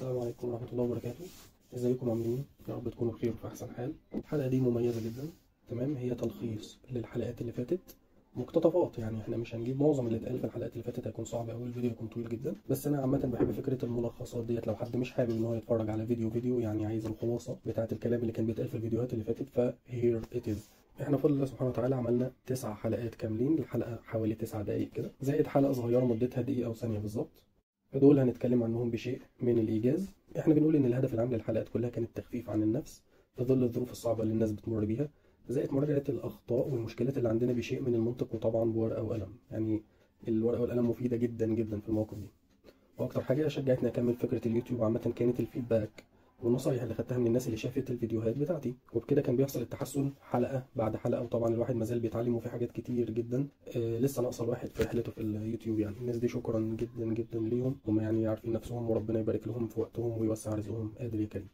السلام عليكم ورحمة الله وبركاته. ازيكم عاملين؟ يا رب تكونوا بخير وفي احسن حال. الحلقة دي مميزة جدا، تمام؟ هي تلخيص للحلقات اللي فاتت، مقتطفات، يعني احنا مش هنجيب معظم اللي اتقال في الحلقات اللي فاتت، هيكون صعب قوي، الفيديو هيكون طويل جدا. بس انا عامة بحب فكرة الملخصات ديت، لو حد مش حابب ان هو يتفرج على فيديو فيديو، يعني عايز الخلاصة بتاعه الكلام اللي كان بيتقال في الفيديوهات اللي فاتت، ف here it is. احنا بفضل الله سبحانه وتعالى عملنا 9 حلقات كاملين، الحلقة حوالي 9 دقائق كده، زائد حلقة صغيرة مدتها دقيقة او ثانية بالظبط. فدول هنتكلم عنهم بشيء من الايجاز. احنا بنقول ان الهدف العام للحلقات كلها كان التخفيف عن النفس في ظل الظروف الصعبة اللي الناس بتمر بيها، زائد مراجعة الأخطاء والمشكلات اللي عندنا بشيء من المنطق، وطبعا بورقة وقلم. يعني الورقة والقلم مفيدة جدا جدا في المواقف دي. وأكتر حاجة شجعتني أكمل فكرة اليوتيوب عامة كانت ال feedback والنصايح اللي خدتها من الناس اللي شافت الفيديوهات بتاعتي، وبكده كان بيحصل التحسن حلقة بعد حلقة. وطبعا الواحد مازال بيتعلم، وفي حاجات كتير جدا لسه ناقصة الواحد في رحلته في اليوتيوب. يعني الناس دي شكرا جدا جدا ليهم، هم يعني عارفين نفسهم، وربنا يبارك لهم في وقتهم ويوسع رزقهم، قادر يا كريم.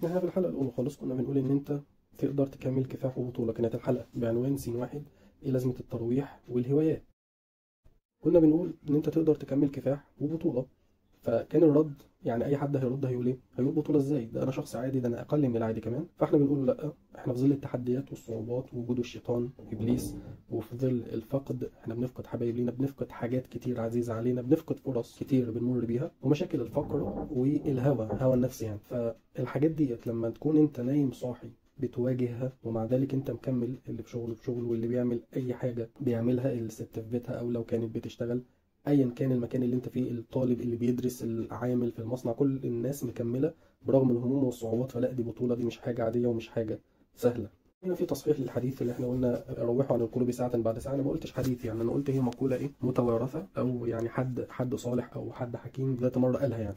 احنا في الحلقة الأولى خالص كنا بنقول إن أنت تقدر تكمل كفاح وبطولة. كانت الحلقة بعنوان سين واحد، إيه لازمة الترويح والهوايات. كنا بنقول إن أنت تقدر تكمل كفاح وبطولة، فكان الرد يعني أي حد هيرد هيقول إيه؟ هيقول بطولة إزاي؟ ده أنا شخص عادي، ده أنا أقل من العادي كمان. فإحنا بنقول لأ، إحنا في ظل التحديات والصعوبات ووجود الشيطان إبليس، وفي ظل الفقد، إحنا بنفقد حبايب لينا، بنفقد حاجات كتير عزيزة علينا، بنفقد فرص كتير بنمر بيها، ومشاكل الفقر والهوى، هوى النفس يعني. فالحاجات ديت لما تكون أنت نايم صاحي بتواجهها، ومع ذلك انت مكمل، اللي في شغله في شغله، واللي بيعمل اي حاجة بيعملها، الست في بيتها او لو كانت بتشتغل، ايا كان المكان اللي انت فيه، الطالب اللي بيدرس، العامل في المصنع، كل الناس مكملة برغم الهموم والصعوبات. فلا، دي بطوله، دي مش حاجة عادية ومش حاجة سهلة. هنا في تصحيح للحديث اللي احنا قلنا روحوا عن القلوب ساعة بعد ساعة. انا ما قلتش حديث، يعني انا قلت هي مقولة ايه متوارثه، او يعني حد صالح او حد حكيم ذات مرة قالها يعني.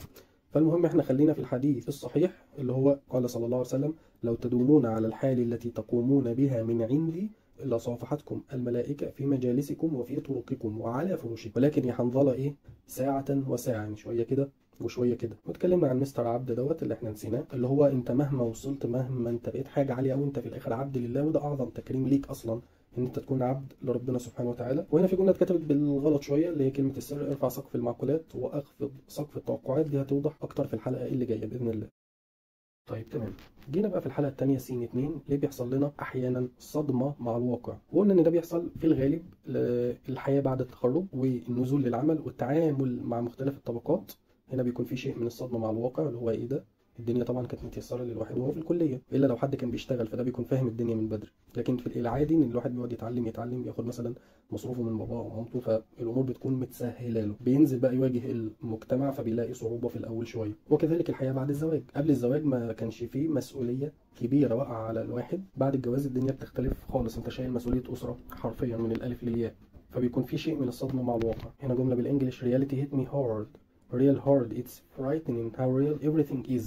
فالمهم احنا خلينا في الحديث الصحيح اللي هو قال صلى الله عليه وسلم: لو تدومون على الحال التي تقومون بها من عندي لصافحتكم الملائكة في مجالسكم وفي طرقكم وعلى فرشكم، ولكن يا حنظلة ايه ساعة وساعة، يعني شوية كده وشوية كده. واتكلمنا عن مستر عبد دوت اللي احنا نسيناه، اللي هو انت مهما وصلت، مهما انت بقيت حاجة عالية أوي، انت في الآخر عبد لله، وده أعظم تكريم ليك أصلا، ان انت تكون عبد لربنا سبحانه وتعالى. وهنا في جملة اتكتبت بالغلط شوية، اللي هي كلمة السر: ارفع سقف المعقولات واخفض سقف التوقعات. دي هتوضح اكتر في الحلقة اللي جاية باذن الله. طيب تمام، جينا بقى في الحلقة الثانية سين 2، ليه بيحصل لنا احيانا صدمة مع الواقع؟ وقلنا ان ده بيحصل في الغالب الحياة بعد التخرج والنزول للعمل والتعامل مع مختلف الطبقات. هنا بيكون في شيء من الصدمة مع الواقع، اللي هو ايه ده؟ الدنيا طبعا كانت متيسره للواحد وهو في الكلية، الا لو حد كان بيشتغل فده بيكون فاهم الدنيا من بدري. لكن في العادي ان الواحد بيقعد يتعلم، ياخد مثلا مصروفه من باباه ومامته، فالامور بتكون متسهله له. بينزل بقى يواجه المجتمع فبيلاقي صعوبة في الاول شوية. وكذلك الحياة بعد الزواج، قبل الزواج ما كانش فيه مسؤولية كبيرة واقعه على الواحد، بعد الجواز الدنيا بتختلف خالص، انت شايل مسؤولية اسره حرفيا من الالف للياء، فبيكون في شيء من الصدمة مع الواقع. هنا جملة بال English: reality hit me hard real hard, it's frightening how real everything is.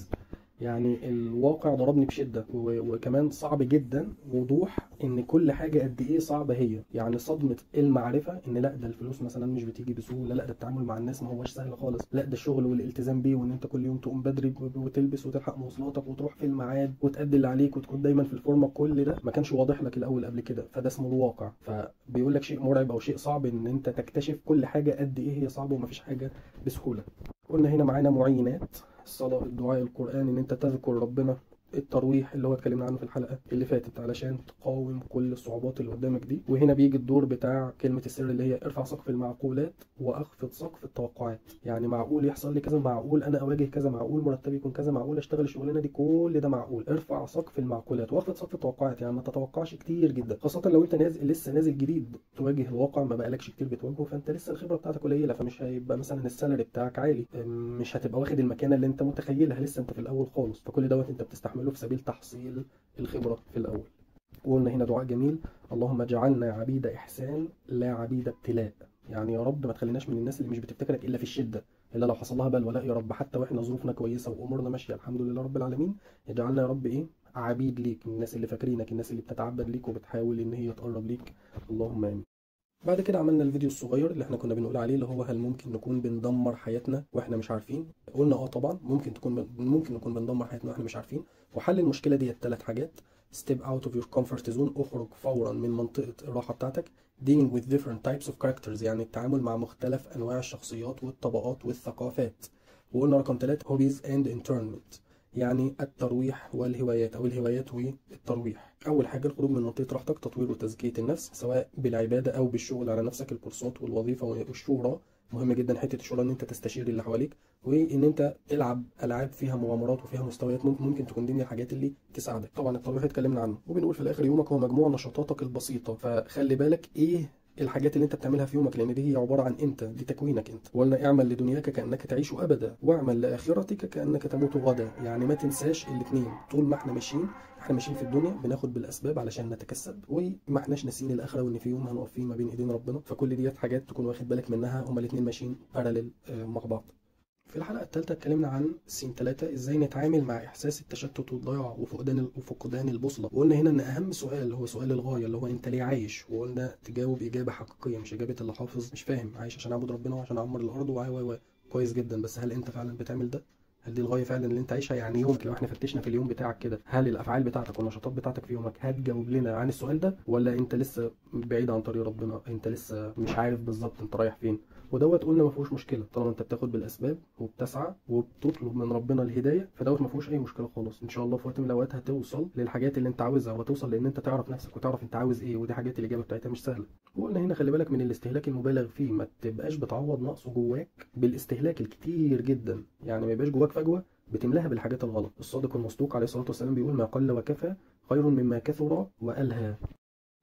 يعني الواقع ضربني بشدة، وكمان صعب جدا وضوح ان كل حاجة قد ايه صعبة هي. يعني صدمة المعرفة ان لا ده الفلوس مثلا مش بتيجي بسهولة، لا ده التعامل مع الناس ما هوش سهل خالص، لا ده الشغل والالتزام بيه، وان انت كل يوم تقوم بدري وتلبس وتلحق مواصلاتك وتروح في الميعاد وتأدي اللي عليك وتكون دايما في الفورمة، كل ده ما كانش واضح لك الاول قبل كده، فده اسمه الواقع. فبيقول لك شيء مرعب او شيء صعب ان انت تكتشف كل حاجة قد ايه هي صعبة ومفيش حاجة بسهولة. قلنا هنا معانا معينات: الصلاة، الدعاء، القرآن، إن أنت تذكر ربنا، الترويح اللي هو اتكلمنا عنه في الحلقة اللي فاتت علشان تقاوم كل الصعوبات اللي قدامك دي. وهنا بيجي الدور بتاع كلمة السر اللي هي ارفع سقف المعقولات واخفض سقف التوقعات. يعني معقول يحصل لي كذا، معقول انا اواجه كذا، معقول مرتبي يكون كذا، معقول اشتغل الشغلانة دي، كل ده معقول. ارفع سقف المعقولات واخفض سقف التوقعات، يعني ما تتوقعش كتير جدا، خاصة لو انت نازل لسه نازل جديد تواجه الواقع، ما بقالكش كتير بتواجهه، فانت لسه الخبرة بتاعتك قليلة، فمش هيبقى مثلا ال salary بتاعك عالي، مش هتبقى واخد المكانة اللي انت متخيلها، لسه انت في الاول خالص. فكل دوت انت بتستحمله في سبيل تحصيل الخبرة في الأول. وقلنا هنا دعاء جميل: اللهم اجعلنا عبيد إحسان لا عبيد ابتلاء. يعني يا رب ما تخليناش من الناس اللي مش بتفتكرك إلا في الشدة، إلا لو حصل لها بلوى. لا يا رب، حتى وإحنا ظروفنا كويسة وأمورنا ماشية الحمد لله رب العالمين، اجعلنا يا رب إيه عبيد ليك، الناس اللي فاكرينك، الناس اللي بتتعبد ليك وبتحاول إن هي تقرب ليك، اللهم آمين. بعد كده عملنا الفيديو الصغير اللي احنا كنا بنقول عليه، اللي هو هل ممكن نكون بندمر حياتنا واحنا مش عارفين؟ قلنا اه طبعا ممكن نكون بندمر حياتنا واحنا مش عارفين. وحل المشكلة دي 3 حاجات: step out of your comfort zone، اخرج فورا من منطقة الراحة بتاعتك، dealing with different types of characters، يعني التعامل مع مختلف انواع الشخصيات والطبقات والثقافات، وقلنا رقم 3 hobbies and entertainment، يعني الترويح والهوايات، او الهوايات والترويح. اول حاجة الخروج من منطقة راحتك، تطوير وتزكيه النفس سواء بالعبادة او بالشغل على نفسك، الكورسات والوظيفة والشورى. مهم جدا حتة الشورى ان انت تستشير اللي حواليك، وان انت تلعب العاب فيها مغامرات وفيها مستويات، ممكن تكون دي من الحاجات اللي تساعدك. طبعا الترويح اتكلمنا عنه. وبنقول في الاخر يومك هو مجموع نشاطاتك البسيطة، فخلي بالك ايه الحاجات اللي انت بتعملها في يومك، لان دي هي عبارة عن انت، دي تكوينك انت. وقلنا اعمل لدنياك كانك تعيش ابدا، واعمل لاخرتك كانك تموت غدا. يعني ما تنساش الاثنين. طول ما احنا ماشيين، احنا ماشيين في الدنيا بناخد بالاسباب علشان نتكسب، وما احناش ناسيين الاخرة وان في يوم هنقف فيه ما بين ايدين ربنا. فكل ديت حاجات تكون واخد بالك منها، هما الاثنين ماشيين parallel مع بعض. في الحلقة الثالثة اتكلمنا عن سين 3، ازاي نتعامل مع احساس التشتت والضياع وفقدان البوصلة. وقلنا هنا ان اهم سؤال هو سؤال الغاية، اللي هو انت ليه عايش؟ وقلنا تجاوب اجابة حقيقية، مش اجابة اللي حافظ مش فاهم، عايش عشان اعبد ربنا وعشان اعمر الارض و كويس جدا، بس هل انت فعلا بتعمل ده؟ هل دي الغاية فعلا اللي انت عايشها؟ يعني يومك لو احنا فتشنا في اليوم بتاعك كده، هل الافعال بتاعتك والنشاطات بتاعتك في يومك هتجاوب لنا عن السؤال ده، ولا انت لسه بعيد عن طريق ربنا، انت لسه مش عارف بالظبط انت رايح فين؟ ودوت قلنا ما فيهوش مشكلة طالما انت بتاخد بالاسباب وبتسعى وبتطلب من ربنا الهداية، فدوت ما فيهوش اي مشكلة خالص. ان شاء الله في وقت من الاوقات هتوصل للحاجات اللي انت عاوزها، وتوصل لان انت تعرف نفسك وتعرف انت عاوز ايه، ودي حاجات الاجابة بتاعتها مش سهلة. وقلنا هنا خلي بالك من الاستهلاك المبالغ فيه، ما تبقاش بتعوض نقصه جواك بالاستهلاك الكتير جدا، يعني ما يبقاش جواك فجوة بتملاها بالحاجات الغلط. الصادق المصدوق عليه الصلاة والسلام بيقول ما قل وكفى خير مما كثر والهى.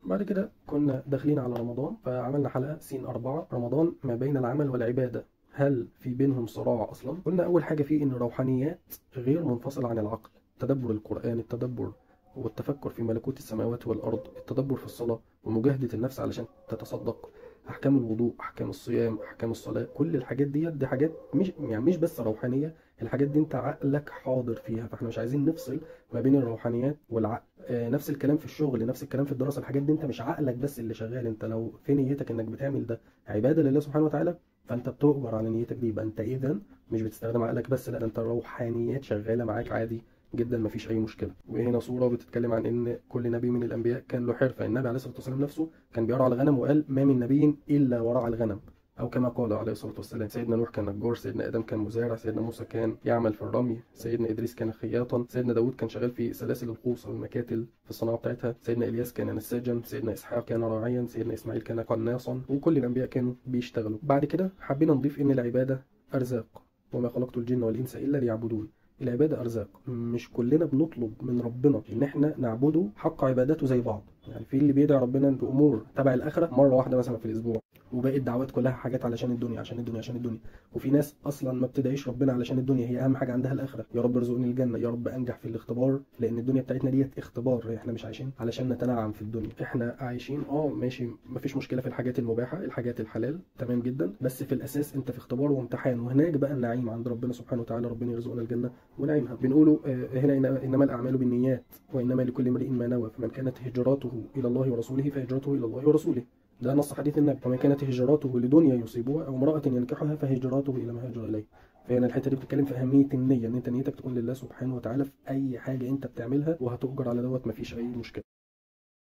بعد كده كنا داخلين على رمضان، فعملنا حلقة سين 4، رمضان ما بين العمل والعبادة، هل في بينهم صراع أصلا؟ قلنا أول حاجة فيه إن الروحانيات غير منفصلة عن العقل، تدبر القرآن، التدبر والتفكر في ملكوت السماوات والأرض، التدبر في الصلاة ومجاهدة النفس علشان تتصدق، أحكام الوضوء، أحكام الصيام، أحكام الصلاة، كل الحاجات دي حاجات مش يعني مش بس روحانية، الحاجات دي أنت عقلك حاضر فيها، فإحنا مش عايزين نفصل ما بين الروحانيات والعقل. نفس الكلام في الشغل، نفس الكلام في الدراسة، الحاجات دي أنت مش عقلك بس اللي شغال، أنت لو في نيتك إنك بتعمل ده عبادة لله سبحانه وتعالى فأنت بتؤجر على نيتك دي، يبقى أنت إذا مش بتستخدم عقلك بس، لا ده أنت الروحانيات شغالة معاك عادي جدا، مفيش اي مشكلة. وهنا صوره بتتكلم عن ان كل نبي من الانبياء كان له حرفه، النبي عليه الصلاة والسلام نفسه كان بيرعى الغنم وقال ما من نبي الا ورعى الغنم، او كما قال عليه الصلاة والسلام. سيدنا نوح كان نجار، سيدنا ادم كان مزارع، سيدنا موسى كان يعمل في الرمي، سيدنا ادريس كان خياطا، سيدنا داود كان شغال في سلاسل الخوص او المكاتل في الصناعة بتاعتها، سيدنا الياس كان نساجا، سيدنا اسحاق كان راعيا، سيدنا اسماعيل كان قناصا، وكل الانبياء كانوا بيشتغلوا. بعد كده حبينا نضيف ان العبادة ارزاق، وما خلقت الجن والانس الا ليعبدون. العبادة أرزاق، مش كلنا بنطلب من ربنا إن إحنا نعبده حق عبادته زي بعض، يعني في اللي بيدعي ربنا بأمور تبع الآخرة مرة واحدة مثلا في الأسبوع، وباقي الدعوات كلها حاجات علشان الدنيا عشان الدنيا عشان الدنيا، وفي ناس أصلا ما بتدعيش ربنا علشان الدنيا، هي أهم حاجة عندها الآخرة، يا رب ارزقني الجنة، يا رب أنجح في الاختبار، لأن الدنيا بتاعتنا ديت اختبار، إحنا مش عايشين علشان نتنعم في الدنيا، إحنا عايشين ماشي مفيش مشكلة في الحاجات المباحة، الحاجات الحلال تمام جدا، بس في الأساس أنت في اختبار وامتحان، وهناك بقى النعيم عند ربنا سبحانه وتعالى، ربنا يرزقنا الجنة ونعيمها. بنقوله هنا إنما الأعمال بالنيات وإنما لكل امرئ ما نوى، فمن كانت هجرته إلى الله ورسوله فهجرته إلى الله ورسوله، ده نص حديث النبي. ومن كانت هجرته لدنيا يصيبها أو امرأة ينكحها فهجرته إلى ما هاجر إليه. فهنا الحتة دي بتتكلم في أهمية النية، إن أنت نيتك تكون لله سبحانه وتعالى في أي حاجة أنت بتعملها، وهتؤجر على دوت مفيش أي مشكلة.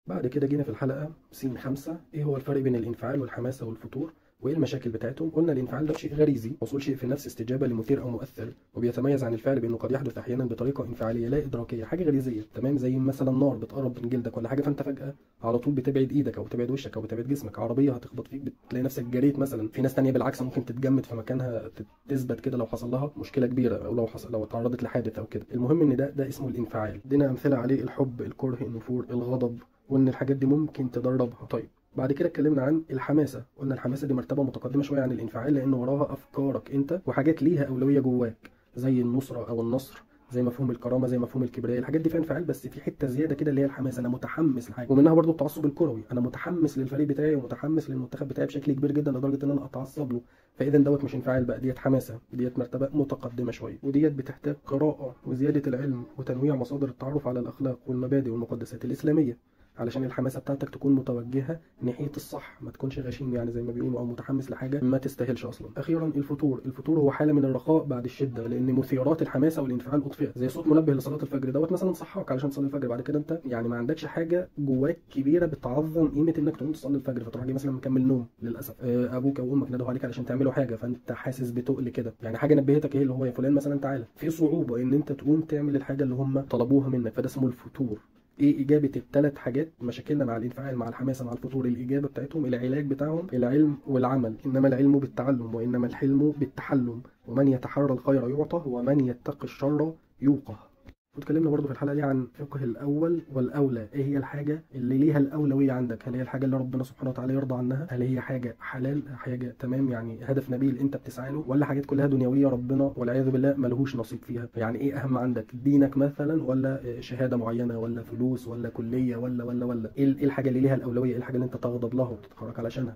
بعد كده جينا في الحلقة سين 5، إيه هو الفرق بين الانفعال والحماسة والفتور وايه المشاكل بتاعتهم؟ قلنا الانفعال ده شيء غريزي، وصول شيء في النفس استجابة لمثير او مؤثر، وبيتميز عن الفعل بانه قد يحدث احيانا بطريقة انفعاليه لا ادراكيه، حاجة غريزيه تمام، زي مثلا نار بتقرب من جلدك ولا حاجة، فانت فجاة على طول بتبعد ايدك او بتبعد وشك او بتبعد جسمك، عربية هتخبط فيك بتلاقي نفسك جريت مثلا. في ناس ثانية بالعكس ممكن تتجمد في مكانها، تثبت كده لو حصل لها مشكلة كبيرة او لو اتعرضت لحادث او كده. المهم ان ده اسمه الانفعال. ادينا امثلة عليه: الحب، الكره، النفور، الغضب، وان الحاجات دي ممكن تدربها. طيب بعد كده اتكلمنا عن الحماسة، قلنا الحماسة دي مرتبه متقدمة شوية عن الانفعال، لان وراها افكارك انت وحاجات ليها اولوية جواك، زي النصرة او النصر، زي مفهوم الكرامة، زي مفهوم الكبرياء، الحاجات دي فيها انفعال بس في حتة زيادة كده اللي هي الحماسة، انا متحمس لحاجة. ومنها برضو التعصب الكروي، انا متحمس للفريق بتاعي ومتحمس للمنتخب بتاعي بشكل كبير جدا لدرجة ان انا اتعصب له، فاذا دوت مش انفعال بقى، ديت حماسه، ديت مرتبه متقدمة شوية، وديت بتحتاج قراءة وزيادة العلم وتنويع مصادر التعرف على الاخلاق والمبادئ والمقدسات الاسلامية. علشان الحماسة بتاعتك تكون متوجهه ناحية الصح، ما تكونش غشيم يعني زي ما بيقولوا، او متحمس لحاجة ما تستاهلش اصلا. اخيرا الفتور. الفتور هو حاله من الرخاء بعد الشدة، لان مثيرات الحماسة والانفعال اطفئت، زي صوت منبه لصلاة الفجر دوت مثلا صحاك علشان تصلي الفجر، بعد كده انت يعني ما عندكش حاجة جواك كبيرة بتعظم قيمة انك تقوم تصلي الفجر، فتروح جاي مثلا مكمل نوم للاسف. ابوك او امك ندهوا عليك علشان تعملوا حاجة، فانت حاسس بتقل كده، يعني حاجة نبهتك ايه اللي هو يا فلان مثلا تعالى، في صعوبة ان انت تقوم تعمل الحاجة اللي هم طلبوها منك، فده اسمه الفتور. ايه اجابه الثلاث حاجات؟ مشاكلنا مع الانفعال مع الحماسة مع الفتور، الاجابة بتاعتهم العلاج بتاعهم العلم والعمل. انما العلم بالتعلم وانما الحلم بالتحلم، ومن يتحرى الخير يعطى ومن يتقي الشر يوقه. واتكلمنا برضو في الحلقة دي عن فقه الاول والاولى، ايه هي الحاجة اللي ليها الاولوية عندك؟ هل هي الحاجة اللي ربنا سبحانه وتعالى يرضى عنها؟ هل هي حاجة حلال، حاجة تمام يعني هدف نبيل انت بتسعى له، ولا حاجات كلها دنيوية ربنا والعياذ بالله ملهوش نصيب فيها؟ يعني ايه اهم عندك، دينك مثلا ولا شهادة معينة ولا فلوس ولا كليه ولا ولا ولا؟ ايه الحاجة اللي ليها الاولوية؟ ايه الحاجة اللي انت تغضب لها وتتحرك علشانها؟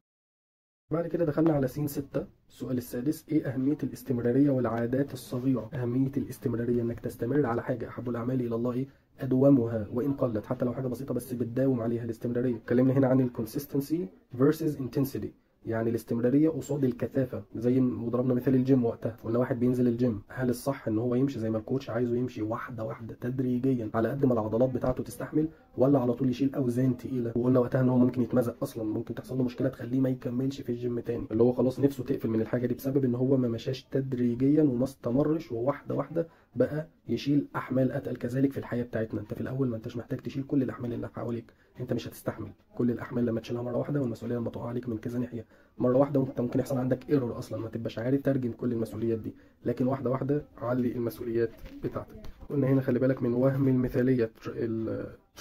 بعد كده دخلنا على سين 6 السؤال السادس، ايه اهمية الاستمرارية والعادات الصغيرة؟ اهمية الاستمرارية انك تستمر على حاجة، احب الاعمال الى الله ايه؟ ادومها وان قلت، حتى لو حاجة بسيطة بس بتداوم عليها، الاستمرارية. اتكلمنا هنا عن ال consistency versus intensity، يعني الاستمرارية قصاد الكثافة، زي ما ضربنا مثال الجيم وقتها، قلنا واحد بينزل الجيم، هل الصح ان هو يمشي زي ما ال coach عايزه يمشي واحدة واحدة تدريجيا على قد ما العضلات بتاعته تستحمل، ولا على طول يشيل اوزان تقيلة؟ وقلنا وقتها ان هو ممكن يتمزق اصلا، ممكن تحصل له مشكلة تخليه ما يكملش في الجيم تاني، اللي هو خلاص نفسه تقفل من الحاجة دي بسبب ان هو ما مشاش تدريجيا وما استمرش وواحدة واحدة بقى يشيل احمال اتقل. كذلك في الحياة بتاعتنا، انت في الاول ما انتش محتاج تشيل كل الاحمال اللي حواليك، انت مش هتستحمل كل الاحمال لما تشيلها مرة واحدة، والمسؤولية لما تقع عليك من كذا ناحية مرة واحدة، وانت ممكن يحصل عندك error اصلا، ما تبقاش عارف ترجم كل المسؤوليات دي، لكن واحدة واحدة علي المسؤوليات بتاعتك. قلنا هنا خلي بالك من وهم المثالية،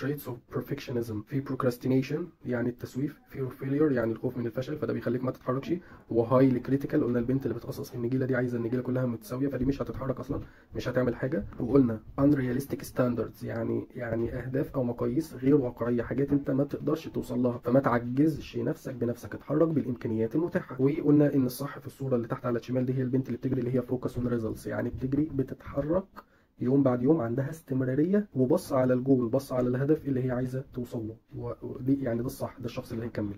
traits of perfectionism، في procrastination يعني التسويف، fear of failure يعني الخوف من الفشل، فده بيخليك ما تتحركش، و highly critical، قلنا البنت اللي بتقصص النجيله دي عايزه النجيله كلها متساوية، فدي مش هتتحرك اصلا، مش هتعمل حاجة. وقلنا unrealistic standards يعني اهداف او مقاييس غير واقعية، حاجات انت ما تقدرش توصل لها، فما تعجزش نفسك بنفسك، اتحرك بالامكانيات المتاحة. وقلنا ان الصح في الصورة اللي تحت على الشمال دي هي البنت اللي بتجري، اللي هي focus on results، يعني بتجري بتتحرك يوم بعد يوم، عندها استمرارية وبص على الجول، بص على الهدف اللي هي عايزه توصل له، ودي يعني ده الصح، ده الشخص اللي هيكمل.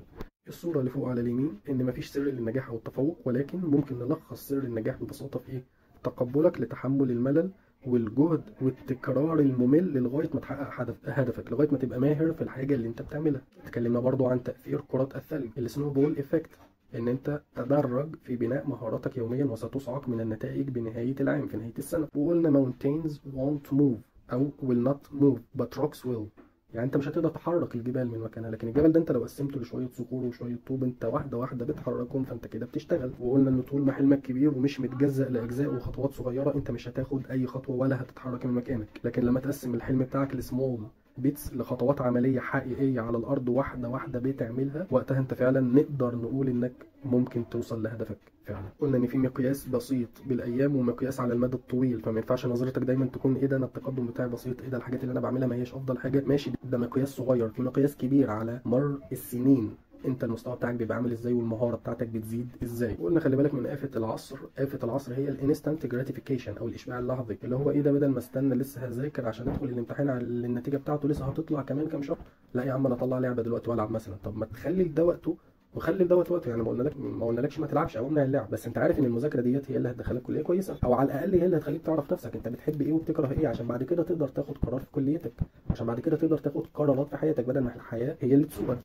الصورة اللي فوق على اليمين ان مفيش سر للنجاح او التفوق، ولكن ممكن نلخص سر النجاح ببساطة في ايه؟ تقبلك لتحمل الملل والجهد والتكرار الممل لغاية ما تحقق هدفك، لغاية ما تبقى ماهر في الحاجة اللي انت بتعملها. اتكلمنا برضو عن تاثير كرات الثلج، ال snowball effect، ان انت تدرج في بناء مهاراتك يوميا وستصعق من النتائج بنهاية العام في نهاية السنة. وقلنا mountains won't move او will not move but rocks will، يعني انت مش هتقدر تحرك الجبال من مكانها، لكن الجبل ده انت لو قسمته لشويه صخور وشوية طوب انت واحدة واحدة بتحركهم، فانت كده بتشتغل. وقلنا ان طول ما حلمك كبير ومش متجزأ لاجزاء وخطوات صغيرة انت مش هتاخد اي خطوة ولا هتتحرك من مكانك، لكن لما تقسم الحلم بتاعك ل small bits، لخطوات عملية حقيقية على الارض واحدة واحدة بتعملها، وقتها انت فعلا نقدر نقول انك ممكن توصل لهدفك فعلا. قلنا ان في مقياس بسيط بالايام ومقياس على المدى الطويل، فما ينفعش نظرتك دايما تكون ايه ده انا التقدم بتاعي بسيط، ايه ده الحاجات اللي انا بعملها ما هيش افضل حاجة، ماشي ده مقياس صغير، في مقياس كبير على مر السنين انت المستوى بتاعك بيبقى عامل ازاي والمهاره بتاعتك بتزيد ازاي. وقلنا خلي بالك من آفة العصر، آفة العصر هي ال instant gratification او الاشباع اللحظي، اللي هو ايه ده بدل ما استنى لسه هذاكر عشان ادخل الامتحان على النتيجة بتاعته لسه هتطلع كمان كام شهر، لا يا عم انا اطلع لعبه دلوقتي والعب مثلا. طب ما تخلي ده وقته وخلي دوت وقته، يعني ما قلنالكش ما تلعبش او امنع اللعب، بس انت عارف ان المذاكرة ديت هي اللي هتدخلك كليه كويسة، او على الاقل هي اللي هتخليك تعرف نفسك انت بتحب ايه وبتكره ايه، عشان بعد كده تقدر تاخد قرار في كليتك، عشان بعد كده تقدر تاخد قرارات في حياتك بدل ما الحياة هي اللي تسوقك.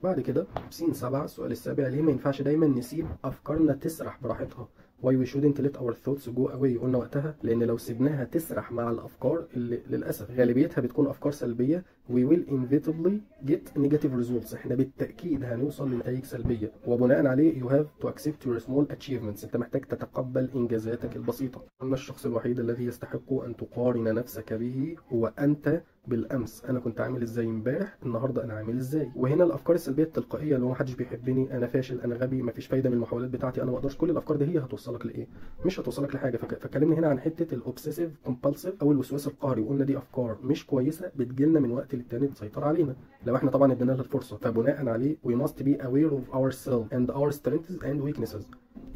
بعد كده سين 7 السؤال السابع، ليه ما ينفعش دايما نسيب افكارنا تسرح براحتها؟ why we shouldn't let our thoughts go away. قلنا وقتها لان لو سيبناها تسرح مع الافكار اللي للاسف غالبيتها بتكون افكار سلبية we will inevitably get negative results، احنا بالتاكيد هنوصل لنتائج سلبية، وبناء عليه you have to accept your small achievements، انت محتاج تتقبل انجازاتك البسيطة. قلنا الشخص الوحيد الذي يستحق ان تقارن نفسك به هو انت بالامس، انا كنت عامل ازاي امبارح، النهارده انا عامل ازاي. وهنا الافكار السلبية التلقائية اللي هو محدش بيحبني، انا فاشل، انا غبي، مفيش فايده من المحاولات بتاعتي، انا ما اقدرش، كل الافكار دي هي هتوصلك لايه؟ مش هتوصلك لحاجة. فكلمني هنا عن حتة ال obsessive compulsive او الوسواس القهري، وقلنا دي افكار مش كويسة بتجيلنا من وقت للتاني تسيطر علينا لو احنا طبعا ادينا لها الفرصة. فبناء عليه we must be aware of ourselves and our strengths and weaknesses،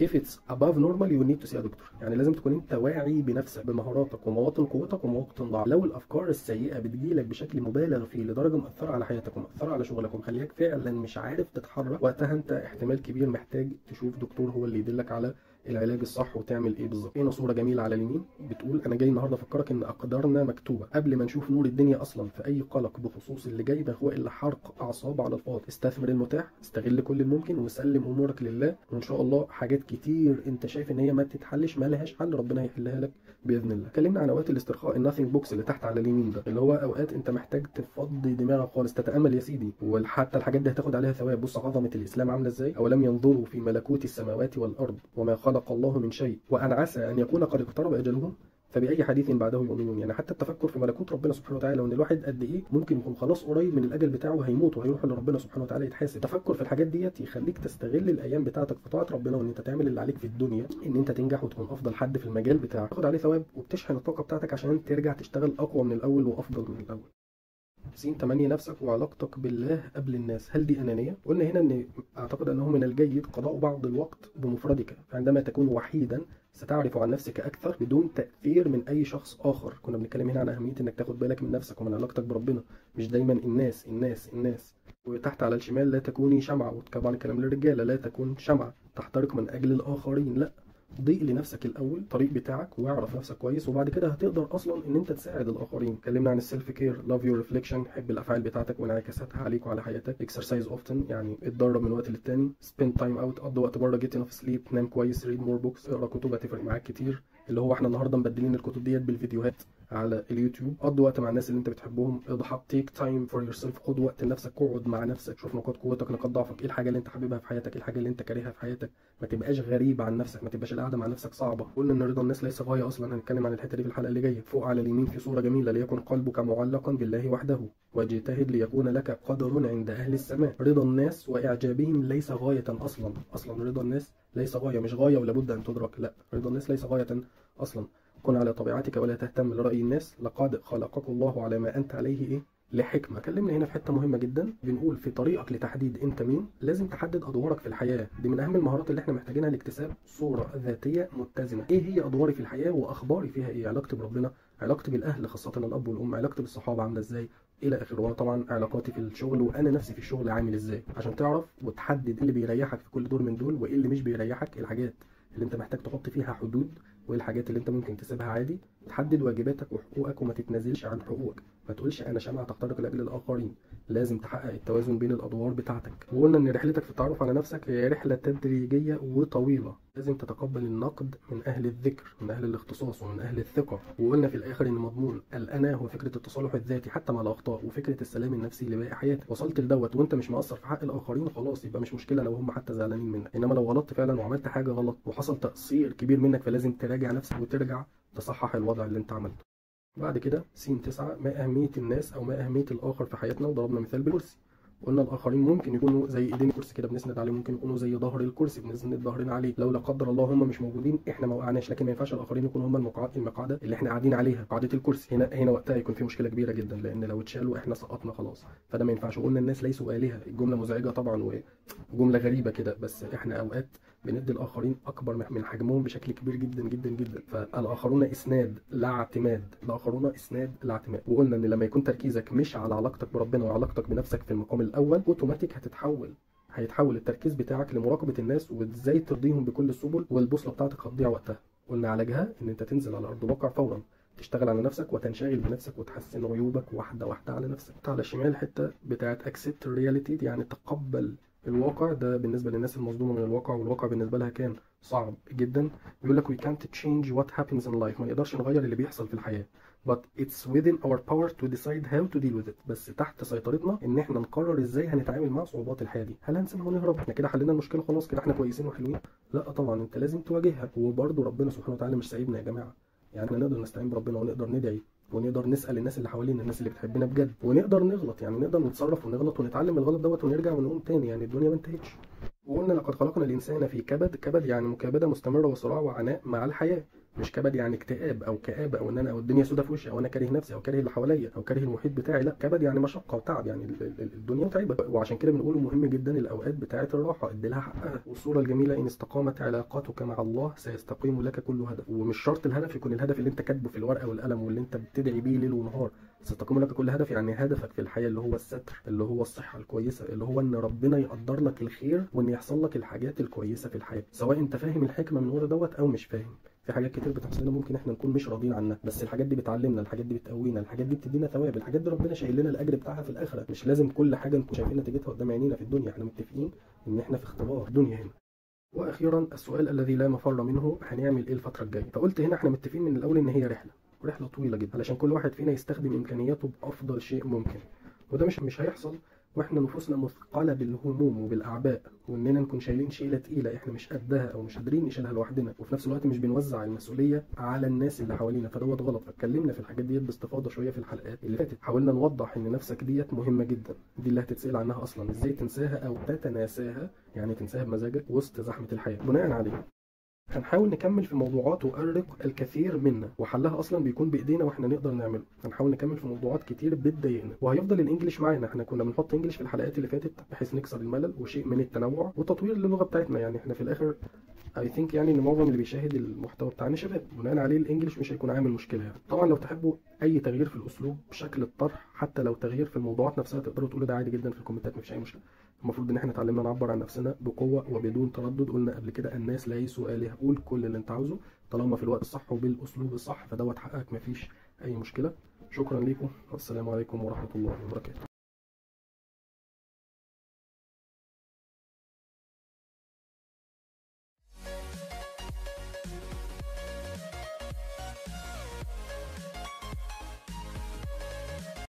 If it's above normal you need to see a doctor. يعني لازم تكون انت واعي بنفسك، بمهاراتك ومواطن قوتك ومواطن ضعفك. لو الافكار السيئة بتجيلك بشكل مبالغ فيه لدرجة مأثره على حياتك ومأثره على شغلك ومخليك فعلا مش عارف تتحرك، وقتها انت احتمال كبير محتاج تشوف دكتور هو اللي يدلك على العلاج الصح وتعمل ايه بالظبط. هنا صوره جميلة على اليمين بتقول انا جاي النهارده افكرك ان اقدارنا مكتوبة قبل ما نشوف نور الدنيا اصلا، فاي قلق بخصوص اللي جاي ما هو الا حرق اعصاب على الفاضي. استثمر المتاح، استغل كل الممكن، وسلم امورك لله، وان شاء الله حاجات كتير انت شايف ان هي ما بتتحلش ما لهاش حل ربنا هيحلها لك باذن الله. اتكلمنا عن اوقات الاسترخاء، ال nothing box اللي تحت على اليمين ده، اللي هو اوقات انت محتاج تفضي دماغك خالص، تتامل يا سيدي، وحتى الحاجات دي هتاخد عليها ثواب. بص عظمه الاسلام عامله ازاي، اولم ينظروا في ملكوت السماوات والارض وما خلق الله من شيء وأن عسى أن يكون قد اقترب أجلهم فبأي حديث بعده يؤمنون. يعني حتى التفكر في ملكوت ربنا سبحانه وتعالى، وان الواحد قد ايه ممكن يكون خلاص قريب من الاجل بتاعه وهيموت وهيروح لربنا سبحانه وتعالى يتحاسب. التفكر في الحاجات ديت يخليك تستغل الايام بتاعتك في طاعة ربنا، وان انت تعمل اللي عليك في الدنيا، ان انت تنجح وتكون افضل حد في المجال بتاعك، تاخد عليه ثواب، وبتشحن الطاقة بتاعتك عشان ترجع تشتغل اقوى من الاول وافضل من الاول. س 8 نفسك وعلاقتك بالله قبل الناس، هل دي أنانية؟ قلنا هنا أن أعتقد أنه من الجيد قضاء بعض الوقت بمفردك، فعندما تكون وحيدا ستعرف عن نفسك أكثر بدون تأثير من أي شخص آخر. كنا بنتكلم هنا عن أهمية أنك تاخد بالك من نفسك ومن علاقتك بربنا، مش دايما الناس الناس الناس. وتحت على الشمال لا تكوني شمعة، وطبعا الكلام للرجالة، لا تكون شمعة تحترق من أجل الآخرين، لا، ضيق لنفسك الاول الطريق بتاعك واعرف نفسك كويس، وبعد كده هتقدر اصلا ان انت تساعد الاخرين. اتكلمنا عن ال self care، love your reflection، حب الافعال بتاعتك وانعكاساتها عليك وعلى حياتك. exercise often، يعني اتدرب من وقت للتاني. spend time out، قضي وقت بره. get enough sleep، نام كويس. read more books، اقرا كتب هتفرق معاك كتير، اللي هو احنا النهارده مبدلين الكتب ديت بالفيديوهات على اليوتيوب. قضي وقت مع الناس اللي انت بتحبهم، اضحك. take time for yourself، خد وقت لنفسك، اقعد مع نفسك، شوف نقاط قوتك نقاط ضعفك، ايه الحاجة اللي انت حاببها في حياتك، ايه الحاجة اللي انت كارهها في حياتك. ما تبقاش غريب عن نفسك، ما تبقاش القعدة مع نفسك صعبة. قلنا ان رضا الناس ليس غاية اصلا، هنتكلم عن الحتة دي في الحلقة اللي جاية. فوق على اليمين في صوره جميلة، ليكن قلبك معلقا بالله وحده واجتهد ليكون لك قدر عند اهل السماء. رضا الناس واعجابهم ليس غاية اصلا، اصلا رضا الناس ليس غاية، مش غاية ولابد ان تدرك، لا، رضا الناس ليس غاية اصلا. كن على طبيعتك ولا تهتم لرأي الناس، لقد خلقك الله على ما أنت عليه إيه؟ لحكمة. اتكلمنا هنا في حتة مهمة جدا، بنقول في طريقك لتحديد أنت مين لازم تحدد أدوارك في الحياة. دي من أهم المهارات اللي احنا محتاجينها لاكتساب صورة ذاتية متزنة. إيه هي أدواري في الحياة وأخباري فيها إيه؟ علاقتي بربنا، علاقتي بالأهل خاصة الأب والأم، علاقتي بالصحابة عاملة إزاي، إلى آخره. وطبعا علاقاتي في الشغل وأنا نفسي في الشغل عامل إزاي، عشان تعرف وتحدد إيه اللي بيريحك في كل دور من دول وإيه اللي مش بيريحك، الحاجات اللي أنت محتاج تحط فيها حدود وايه الحاجات اللي انت ممكن تسيبها عادي. تحدد واجباتك وحقوقك وما تتنازلش عن حقوقك، ما تقولش انا شمعة تحترق لاجل الاخرين، لازم تحقق التوازن بين الادوار بتاعتك. وقلنا ان رحلتك في التعرف على نفسك هي رحله تدريجيه وطويلة، لازم تتقبل النقد من اهل الذكر، من اهل الاختصاص، ومن اهل الثقة. وقلنا في الاخر ان مضمون الانا هو فكرة التصالح الذاتي حتى مع الاخطاء، وفكره السلام النفسي لباقي حياتك. وصلت لدوت وانت مش مقصر في حق الاخرين، خلاص يبقى مش مشكلة لو هم حتى زعلانين منك. انما لو غلطت فعلا وعملت حاجة غلط وحصل تقصير كبير منك، فلازم تراجع نفسك وترجع تصحح الوضع اللي انت عملته. بعد كده س 9، ما أهمية الناس أو ما أهمية الآخر في حياتنا، وضربنا مثال بالكرسي. قلنا الآخرين ممكن يكونوا زي إيدين الكرسي كده بنسند عليه، ممكن يكونوا زي ظهر الكرسي بنسند ظهرنا عليه، لو لا قدر الله هم مش موجودين احنا ما وقعناش، لكن ما ينفعش الآخرين يكونوا هم المقعدة اللي احنا قاعدين عليها، قاعدة الكرسي. هنا وقتها يكون في مشكلة كبيرة جدا، لأن لو اتشالوا احنا سقطنا خلاص، فده ما ينفعش. قلنا الناس ليسوا آلهة، الجملة مزعجة طبعا وجملة غريبة كده، بس احنا أوقات بندي الآخرين أكبر من حجمهم بشكل كبير جدا جدا جدا. فالآخرون إسناد لا اعتماد، الآخرون إسناد لا اعتماد. وقلنا إن لما يكون تركيزك مش على علاقتك بربنا وعلاقتك بنفسك في المقام الأول، أوتوماتيك هيتحول التركيز بتاعك لمراقبة الناس وإزاي ترضيهم بكل السبل، والبوصلة بتاعتك هتضيع وقتها. قلنا علاجها إن أنت تنزل على أرض الواقع فورا، تشتغل على نفسك وتنشغل بنفسك وتحسن عيوبك واحدة واحدة على نفسك. على الشمال حتة بتاعت accept reality، يعني تقبل الواقع. ده بالنسبة للناس المصدومة من الواقع، والواقع بالنسبة لها كان صعب جدا. بيقول لك we can't change what happens in life، ما نقدرش نغير اللي بيحصل في الحياة، but it's within our power to decide how to deal with it. بس تحت سيطرتنا ان احنا نقرر ازاي هنتعامل مع صعوبات الحياة دي. هل هنسيبها ونهرب؟ احنا كده حلينا المشكلة خلاص، كده احنا كويسين وحلوين؟ لا طبعا، انت لازم تواجهها. وبرده ربنا سبحانه وتعالى مش سايبنا يا جماعة، يعني احنا نقدر نستعين بربنا ونقدر ندعي ونقدر نسأل الناس اللي حوالينا، الناس اللي بتحبنا بجد، ونقدر نغلط، يعني نقدر نتصرف ونغلط ونتعلم الغلط دوت ونرجع ونقوم تاني، يعني الدنيا ما انتهتش. وقلنا لقد خلقنا الإنسان في كبد، كبد يعني مكابدة مستمرة وصراع وعناء مع الحياة. مش كبد يعني اكتئاب او كآبه او ان انا او الدنيا سودة في وشي او انا كاره نفسي او كاره اللي حواليا او كاره المحيط بتاعي، لا، كبد يعني مشقة وتعب، يعني الدنيا متعبة. وعشان كده بنقول مهم جدا الاوقات بتاعه الراحة ادي لها حقها. والصورة الجميلة ان استقامت علاقاتك مع الله سيستقيم لك كل هدف. ومش شرط الهدف يكون الهدف اللي انت كاتبه في الورقة والقلم واللي انت بتدعي بيه ليل ونهار. سيستقيم لك كل هدف يعني هدفك في الحياة اللي هو الستر، اللي هو الصحة الكويسة، اللي هو ان ربنا يقدر لك الخير وان يحصل لك الحاجات الكويسة في الحياة، سواء انت فاهم الحكمة من ورا دوت او مش فاهم. في حاجات كتير بتحصل لنا ممكن احنا نكون مش راضيين عنها، بس الحاجات دي بتعلمنا، الحاجات دي بتقوينا، الحاجات دي بتدينا ثواب، الحاجات دي ربنا شايل لنا الاجر بتاعها في الاخرة. مش لازم كل حاجة نكون شايفين نتيجتها قدام عينينا في الدنيا، احنا متفقين ان احنا في اختبار الدنيا هنا. واخيرا السؤال الذي لا مفر منه، هنعمل ايه الفترة الجاية؟ فقلت هنا احنا متفقين من الاول ان هي رحله طويلة جدا، علشان كل واحد فينا يستخدم امكانياته بافضل شيء ممكن، وده مش هيحصل واحنا نفوسنا مثقلة بالهموم وبالاعباء، واننا نكون شايلين شيله تقيلة احنا مش قدها او مش قادرين نشيلها لوحدنا، وفي نفس الوقت مش بنوزع المسؤولية على الناس اللي حوالينا، فدوت غلط. فاتكلمنا في الحاجات ديت باستفاضة شوية في الحلقات اللي فاتت، حاولنا نوضح ان نفسك ديت مهمة جدا، دي اللي هتتسال عنها اصلا، ازاي تنساها او تتناساها، يعني تنساها بمزاجك وسط زحمة الحياة. بناء عليه هنحاول نكمل في موضوعات تؤرق الكثير منا وحلها اصلا بيكون بايدينا واحنا نقدر نعمله. هنحاول نكمل في موضوعات كتير بتضايقنا، وهيفضل ال English معانا. احنا كنا بنحط English في الحلقات اللي فاتت بحيث نكسر الملل وشيء من التنوع وتطوير للغة بتاعتنا. يعني احنا في الاخر I think يعني ان معظم اللي بيشاهد المحتوى بتاعنا شباب، بناء عليه ال English مش هيكون عامل مشكلة يعني. طبعا لو تحبوا اي تغيير في الاسلوب، شكل الطرح، حتى لو تغيير في الموضوعات نفسها، تقدروا تقولوا ده عادي جدا في الكومنتات، مفيش اي مشكلة. المفروض ان احنا اتعلمنا نعبر عن نفسنا بقوة وبدون تردد. قلنا قبل كده الناس ليسوا آلهة، قول كل اللي انت عاوزه طالما في الوقت الصح وبالاسلوب الصح، فدوت حقك، مفيش اي مشكلة. شكرا لكم والسلام عليكم ورحمة الله وبركاته.